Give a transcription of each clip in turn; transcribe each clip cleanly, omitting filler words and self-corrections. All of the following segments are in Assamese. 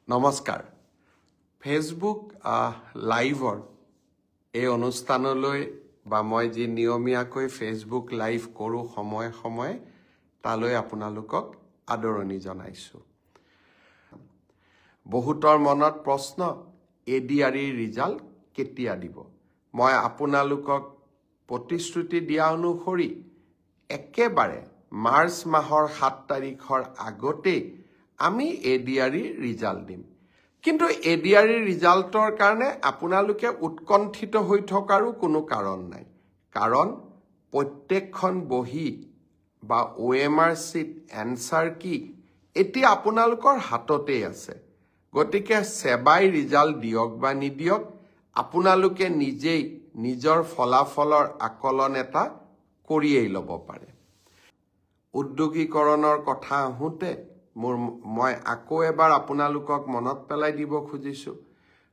নমস্কাৰ। ফেচবুক লাইভৰ এই অনুষ্ঠানলৈ বা মই যি নিয়মীয়াকৈ ফেচবুক লাইভ কৰোঁ সময়ে সময়ে, তালৈ আপোনালোকক আদৰণি জনাইছোঁ। বহুতৰ মনত প্ৰশ্ন, এডিআৰইৰ ৰিজাল্ট কেতিয়া দিব? মই আপোনালোকক প্ৰতিশ্ৰুতি দিয়া অনুসৰি একেবাৰে মাৰ্চ মাহৰ 7 তাৰিখৰ আগতেই আমি এডিআৰইৰ ৰিজাল্ট দিম। কিন্তু এডিআৰইৰ ৰিজাল্টৰ কাৰণে আপোনালোকে উৎকণ্ঠিত হৈ থকাৰো কোনো কাৰণ নাই, কাৰণ প্ৰত্যেকখন বহী বা অ'এমআৰ শ্বীট, এনচাৰ কি এতিয়া আপোনালোকৰ হাততেই আছে। গতিকে ছেবাই ৰিজাল্ট দিয়ক বা নিদিয়ক, আপোনালোকে নিজেই নিজৰ ফলাফলৰ আকলন এটা কৰিয়েই ল'ব পাৰে। উদ্যোগীকৰণৰ কথা আহোঁতে মই আকৌ এবাৰ আপোনালোকক মনত পেলাই দিব খুজিছোঁ,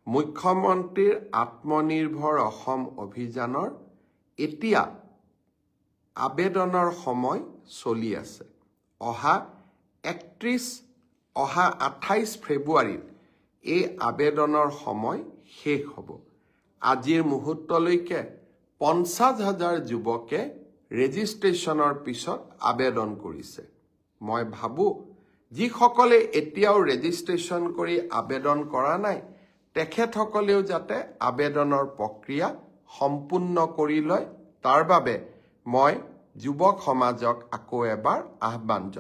মুখ্যমন্ত্ৰীৰ আত্মনিৰ্ভৰ অসম অভিযানৰ এতিয়া আবেদনৰ সময় চলি আছে। অহা 31, অহা 28 ফেব্ৰুৱাৰীত এই আবেদনৰ সময় শেষ হ'ব। আজিৰ মুহূৰ্তলৈকে 50,000 যুৱকে ৰেজিষ্ট্ৰেশ্যনৰ পিছত আবেদন কৰিছে। মই ভাবোঁ, যিসকলে এতিয়াও ৰেজিষ্ট্ৰেশ্যন কৰি আবেদন কৰা নাই, তেখেতসকলেও যাতে আবেদনৰ প্ৰক্ৰিয়া সম্পূৰ্ণ কৰি লয়, তাৰ বাবে মই যুৱক সমাজক আকৌ এবাৰ আহ্বান জনাওঁ।